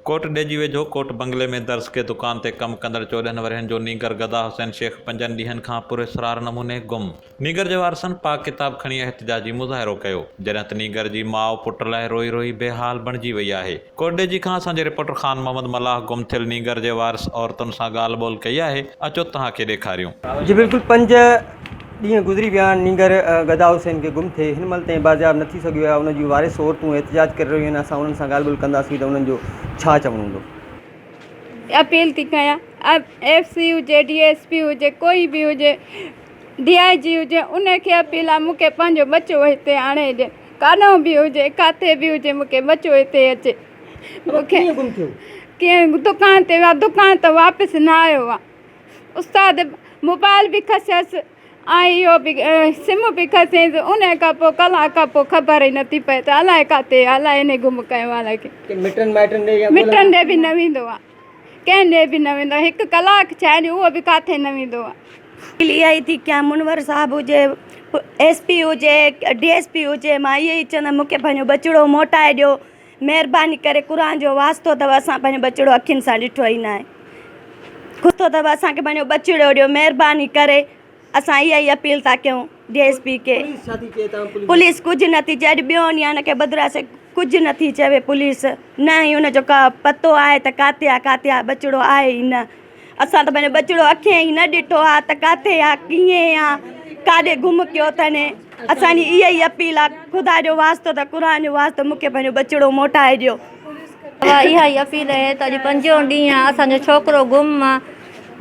ڪوٽ ڏيجي ويجهو ڪوٽ بنگلي ۾ درزڪي دڪان تي ڪم ڪندڙ 14 ورهين جو نينگر گدا حسين شيخ پنجن ڏينهن کان پراسرار نموني گم. نينگر جي وارثن پاڪ ڪتاب کڻي احتجاجي مظاهرو ڪيو، جڏهن ته نينگر جي ماء پٽ لاء روئي روئي بي حال بڻجي وئي آهي. ڪوٽڏيجي کان اسان جي رپورٽر خان محمد ملاح گم ٿيل نينگر جي وارث عورتن سان ڳالهه ٻولهه ڪئي آهي، اچو توهان کي ڏيکاريون. جي بلڪل پنج ڏينهن گذري ويا آهن نينگر گدا حسين کي گم ٿئي هن مهل تائين بازياب نه ٿي سگهيو آهي ان جون وارث عورتون احتجاج ڪري رهيون آهن اسان انهن سان ڳالهه ٻولهه ڪنداسين ته انهن جو ڇا چوڻ هوندو. اپيل ٿي ڪيان ايف سي هجي ڊي ايس پي هجي ڪوئي به هجي ڊي I جي هجي ان کي اپيل آهي مون کي پنهنجو ٻچو هتي آڻي ڏي ڪاڏانهن به هجي ڪاٿي به هجي مون کي ٻچو هتي اچي مون کي ڪيئن گم ٿيو؟ ڪيئن دڪان تي ويو آهي دڪان تان واپس نه آيو آهي استاد موبائل به کسيس ۽ اهو به سم به کسيس ان کان پوء ڪلاڪ کان پوء خبر ئي نٿي پئي ته الائي ڪاٿي آهي الائي هن گم ڪيو آهي الائي ڪي مٽن مائٽن ڏي يا مٽن ڏي به نه ويندو آهي ڪنهن ڏي به نه ويندو آهي هڪ ڪلاڪ ڇا آهي اهو به ڪاٿي نه ويندو آهي. اپيل اها ئي ٿي ڪيان منور صاحب هجي ايس پي هجي ڊي ايس پي هجي مان اهو ئي چوندم مون کي پنهنجو ٻچڙو موٽائي ڏيو مهرباني ڪري قرآن جو واسطو اٿو اسان پنهنجو ٻچڙو اکين سان ڏٺو ئي ناهي خطو اٿو اسان کي پنهنجو ٻچڙو ڏيو مهرباني ڪري اسان اها ئي اپيل ٿا ڪيون ڊي ايس پي کي پوليس ڪجهه نٿي چئي اڄ ٻيو ڏينهن هن کي ٻڌراسي ڪجهه نٿي چوي پوليس نه ئي ان جو ڪا پتو آهي ته ڪاٿي آهي ڪاٿي آهي ٻچڙو آهي ئي نه اسان ته پنهنجو ٻچڙو اکين ئي نه ڏٺو آ ته ڪاٿي آ ڪيئن آ ڪاڏي گم ڪيو اٿن اسان جي اها ئي اپيل آ خدا جو واسطو ته قرآن جو واسطو مون کي پنهنجو ٻچڙو موٽائي ڏيو. اها ئي اپيل اهي ته اڄ پنجون ڏينهن آ اسان جو ڇوڪرو گم آ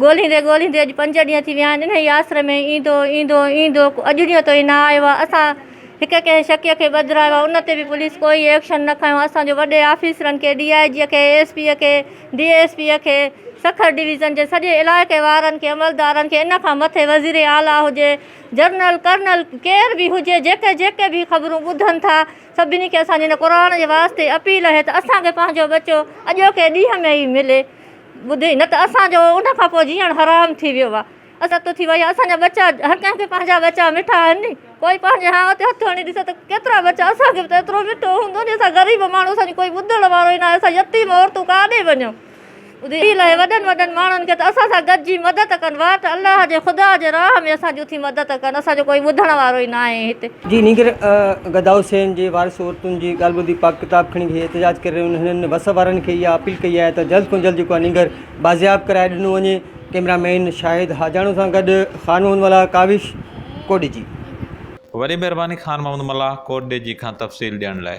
ڳولهيندي ڳولهيندي اڄ پنج ڏينهن ٿي ويا آهن انهي آسري ۾ ايندو ايندو ايندو اڄ ڏينهن تائين نه آيو آ اسان هڪ ڪنهن شڪي کي ٻڌرايو آ ان تي به پوليس ڪوئي ايڪشن نه کنيو اسان جو وڏي آفيسرن کي ڊي I جي کي ايس پي کي ڊي ايس پي کي، سکر ڊويزن جي سڄي علائقي وارن کي، عملدارن کي، ان کان مٿي وزير اعليٰ هجي، جنرل، ڪرنل، ڪير به هجي، جيڪي جيڪي به خبرون ٻڌن ٿا، سڀني کي اسان جي هن قرآن جي واسطي اپيل آهي ته اسان کي پنهنجو ٻچو اڄوڪي ڏينهن ۾ ئي ملي، ٻڌي، نه ته اسان جو ان کان پوء جيئڻ حرام ٿي ويو آهي. اسان ٿي وئي اسان جا ٻچا هر ڪنهن کي پنهنجا ٻچا مٺا آهن ني ڪوئي پنهنجي هانء تي هٿ هڻي ڏسي ته ڪيترا ٻچا اسان کي به ته ايترو مٺو هوندو ني اسان غريب ماڻهو اسان جو ڪوئي ٻڌڻ وارو ئي ناهي اسان يتيم عورتون ڪاڏي وڃون اپيل آهي وڏن وڏن ماڻهن کي ته اسان سان گڏجي مدد ڪن واٽ الله جي خدا جي راهه ۾ اسان جي اٿي مدد ڪن اسان جو ڪوئي ٻڌڻ وارو ئي ناهي هتي. جي نينگر گدا حسين جي وارث عورتن جي ڳالهه ٻڌي پاڪ ڪتاب کڻي هي احتجاج ڪري رهيون آهن هنن وس وارن کي اها اپيل ڪئي آهي ته جلد کان جلد جيڪو آهي نينگر بازياب ڪرائي ڏنو وڃي. ڪئميرا مين شاهد حاجاڻو سان گڏ خان محمد ملاح ڪاوش، ڪوٽڏيجي. وڏي مهرباني خان محمد ملاح ڪوٽ ڏيجي کان تفصيل ڏيڻ لاء.